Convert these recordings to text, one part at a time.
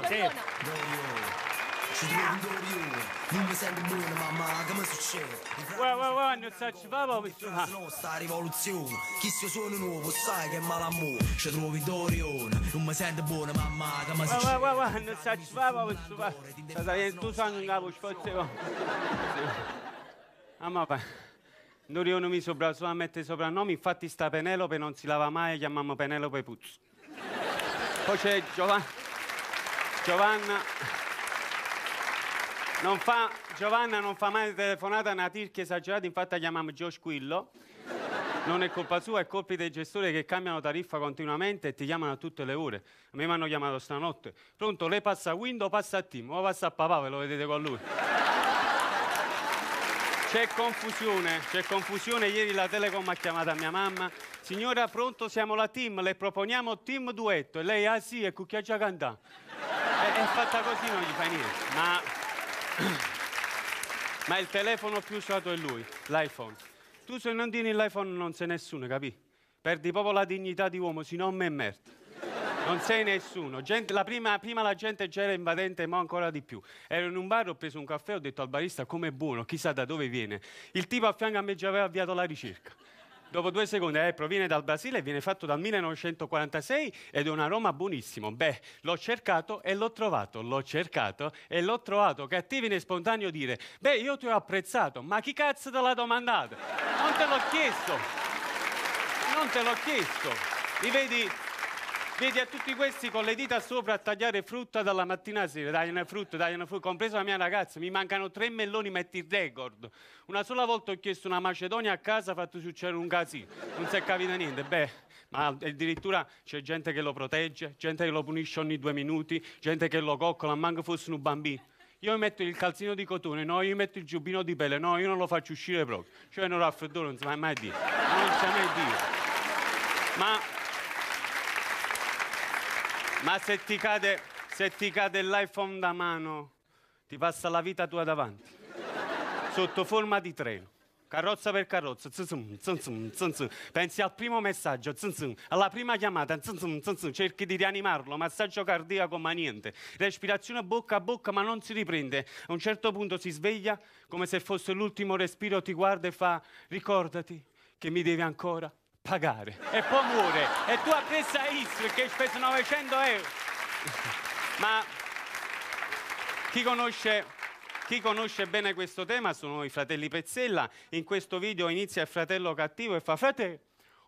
Sì. Uè, uè, uè, non saccio fa proprio sto fa. Sta rivoluzione, chi si suona nuovo sai che malamore, ci trovi Dorione, non mi sento buono mamma che mi Uè, succede. uè, uè, uè, non saccio fa proprio sto fa. Sta salendo tu sangue in capo, sforzo. Ah, ma va. Dorione mi sopra solo a mettere soprannomi, infatti sta Penelope non si lava mai, chiamiamo Penelope Puzzo. Poi c'è Giovanna. Giovanna. Non fa, Giovanna non fa mai telefonata a una tirchia esagerata, infatti la chiamiamo Gio Squillo. Non è colpa sua, è colpa dei gestori che cambiano tariffa continuamente e ti chiamano a tutte le ore. A me mi hanno chiamato stanotte. Pronto, lei passa a Windows, passa a Team, o passa a papà, ve lo vedete con lui. C'è confusione, c'è confusione. Ieri la Telecom ha chiamato a mia mamma. Signora, pronto, siamo la team, le proponiamo team duetto. E lei, ah sì, e cucchia già cantà. È, è fatta così, non gli fa niente. Ma, ma il telefono più usato è lui, l'iPhone. Tu se non tieni l'iPhone non sei nessuno, capì? Perdi proprio la dignità di uomo, se non me merda. Non sei nessuno. Gente, la prima, prima la gente già era invadente, ma ancora di più. Ero in un bar, ho preso un caffè, ho detto al barista com'è buono, chissà da dove viene. Il tipo a fianco a me già aveva avviato la ricerca. Dopo due secondi, eh, proviene dal Brasile, viene fatto dal 1946 ed è un aroma buonissimo. Beh, l'ho cercato e l'ho trovato, l'ho cercato e l'ho trovato. Che a te viene spontaneo dire, beh, io ti ho apprezzato, ma chi cazzo te l'ha domandato? Non te l'ho chiesto. Non te l'ho chiesto. Li vedi, vedi a tutti questi con le dita sopra a tagliare frutta dalla mattina alla sera, tagliano frutta, tagliano frutta, compresa la mia ragazza, mi mancano tre meloni, metti il record. Una sola volta ho chiesto una macedonia a casa, ha fatto succedere un casino, non si è capito niente, beh, ma addirittura c'è gente che lo protegge, gente che lo punisce ogni due minuti, gente che lo coccola, manco fosse un bambino. Io metto il calzino di cotone, no, io metto il giubbino di pelle, no, io non lo faccio uscire proprio. Cioè, non raffreddore, non si fa mai dire. Non si mai dire. Ma, ma se ti cade, se ti cade l'iPhone da mano, ti passa la vita tua davanti. Sotto forma di treno. Carrozza per carrozza, zum, zum, zum, zum, zum. Pensi al primo messaggio, zum, zum, alla prima chiamata, zum, zum, zum, zum. Cerchi di rianimarlo, massaggio cardiaco, ma niente. Respirazione bocca a bocca, ma non si riprende. A un certo punto si sveglia, come se fosse l'ultimo respiro, ti guarda e fa: Ricordati che mi devi ancora pagare. E poi muore. E tu appresso a Is perché hai speso 900 euro. Ma chi conosce, chi conosce bene questo tema sono i fratelli Pezzella. In questo video inizia il fratello cattivo e fa: Frate,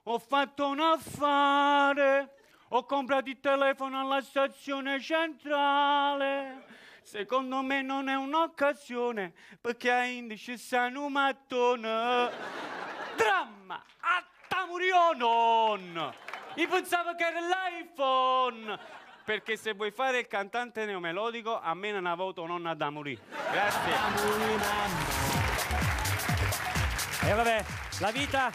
ho fatto un affare. Ho comprato il telefono alla stazione centrale. Secondo me non è un'occasione perché a indice sta un mattone. Dramma! Attamurionon! Io pensavo che era l'iPhone! Perché se vuoi fare il cantante neomelodico, almeno una volta non ha da morire. Grazie. E vabbè, la vita